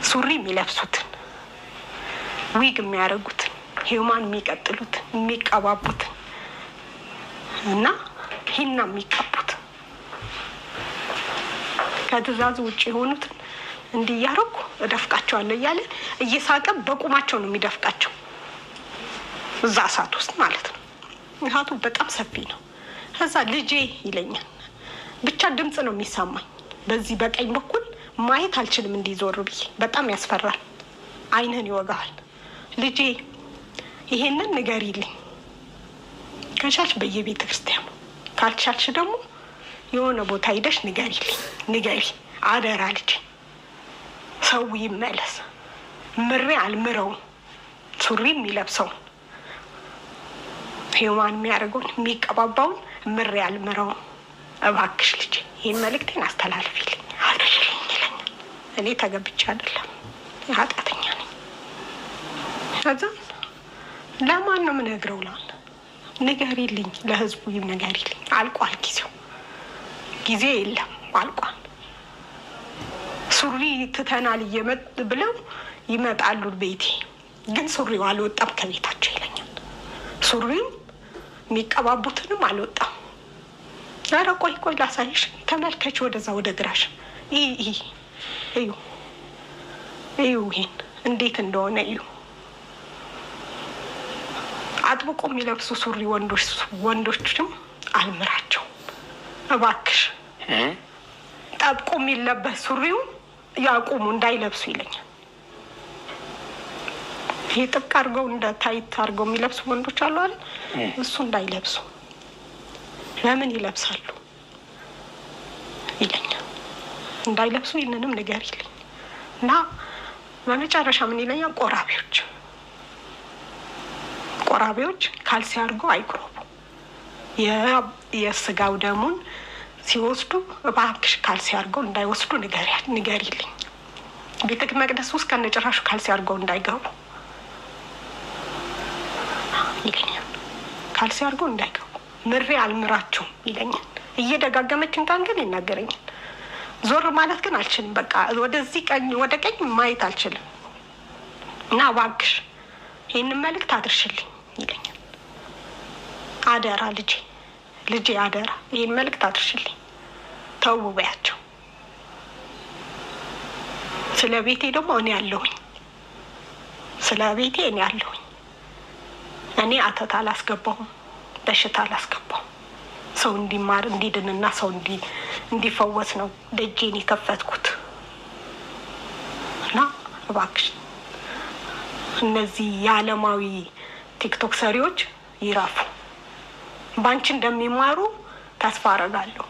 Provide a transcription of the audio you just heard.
ሱሪ የሚለብሱትን፣ ዊግ የሚያደርጉትን፣ human የሚቀጥሉትን፣ የሚቀባቡትን እና ሂና የሚቀቡት ከትእዛዙ ውጭ የሆኑትን እንዲህ እያደረኩ እደፍቃቸዋለሁ እያለ እየሳቀ በቁማቸው ነው የሚደፍቃቸው፣ እዛ እሳት ውስጥ ማለት ነው። እሳቱ በጣም ሰፊ ነው። ከዛ ልጄ ይለኛል። ብቻ ድምፅ ነው የሚሰማኝ። በዚህ በቀኝ በኩል ማየት አልችልም፣ እንዲዞር ብዬ በጣም ያስፈራል። ዓይንህን ይወጋሃል። ልጄ ይሄንን ንገሪልኝ፣ ከቻልሽ በየቤተ ክርስቲያኑ፣ ካልቻልሽ ደግሞ የሆነ ቦታ ሂደሽ ንገሪልኝ፣ ንገሪ አደራ ልጄ፣ ሰው ይመለስ። ምሬ አልምረውም። ሱሪ የሚለብሰውን፣ human የሚያደርገውን፣ የሚቀባባውን ምሬ አልምረውም። እባክሽ ልጄ ይህን መልእክቴን አስተላልፊልኝ አድርሽልኝ ይለኛል። እኔ ተገብቼ አይደለም፣ ኃጢአተኛ ነኝ። ከዛ ለማን ነው የምነግረው? ላል ንገሪልኝ፣ ለህዝቡ ንገሪልኝ። አልቋል ጊዜው፣ ጊዜ የለም፣ አልቋል። ሱሪ ትተናል እየመጥ ብለው ይመጣሉ ቤቴ፣ ግን ሱሪው አልወጣም ከቤታቸው ይለኛል። ሱሪው የሚቀባቡትንም አልወጣም። ኧረ ቆይ ቆይ ላሳይሽ፣ ተመልከች፣ ወደዛ ወደ ግራሽ እዩ እዩ፣ ይሄን እንዴት እንደሆነ እዩ። አጥብቆ የሚለብሱ ሱሪ ወንዶች ወንዶችም አልምራቸው እባክሽ፣ ጠብቆ የሚለበስ ሱሪው ያቁሙ እንዳይለብሱ ይለኛል። ይሄ ጥብቅ አድርገው እንደ tight አድርገው የሚለብሱ ወንዶች አሉ አይደል? እሱ እንዳይለብሱ፣ ለምን ይለብሳሉ ይለኛል። እንዳይለብሱ ይህንንም ንገሪልኝ እና በመጨረሻ ምን ይለኛል? ቆራቢዎች ቆራቢዎች ካልሲ አድርገው አይቁረቡ። የስጋው ደሙን ሲወስዱ እባክሽ ካልሲ አድርገው እንዳይወስዱ ንገሪልኝ። ቤተ መቅደስ ውስጥ ከነጭራሹ ካልሲ አድርገው እንዳይገቡ ይለኛል። ካልሲ አድርገው እንዳይገቡ ምሬ አልምራቸውም ይለኛል። እየደጋገመች እንኳን ግን ይናገረኛል። ዞር ማለት ግን አልችልም። በቃ ወደዚህ ቀኝ ወደ ቀኝ ማየት አልችልም። እና እባክሽ ይህንን መልእክት አድርሽልኝ ይለኛል። አደራ ልጄ፣ ልጄ አደራ ይህን መልእክት አድርሽልኝ፣ ተው በያቸው። ስለ ቤቴ ደግሞ እኔ አለሁኝ፣ ስለ ቤቴ እኔ አለሁኝ። እኔ አተት አላስገባሁም፣ በሽታ አላስገባሁም። ሰው እንዲማር እንዲድንና ሰው እንዲፈወስ ነው ደጄን የከፈትኩት። እና እባክሽ እነዚህ የዓለማዊ ቲክቶክ ሰሪዎች ይረፉ። ባንቺ እንደሚማሩ ተስፋ አረጋለሁ።